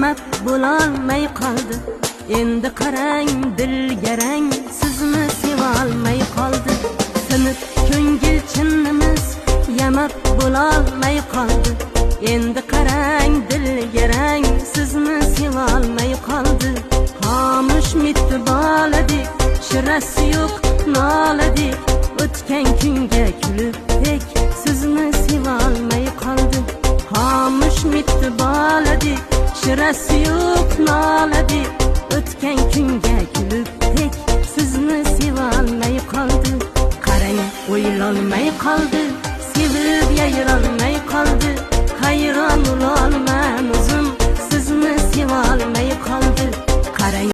Yamab bo'lolmay qoldi. Endi qarang dil yarang, sizni sevolmay qoldi. Sinib ko'ngil chinnimiz yamab bo'lolmay qoldi. Endi qarang dil yarang, sizni sevolmay qoldi. Xomush mitti boladek, shirasi yo'q noladek, o'tgan kunga kulib tek sizni sevolmay qoldi. Xomush mitti boladek, shirasi yo'q noladek,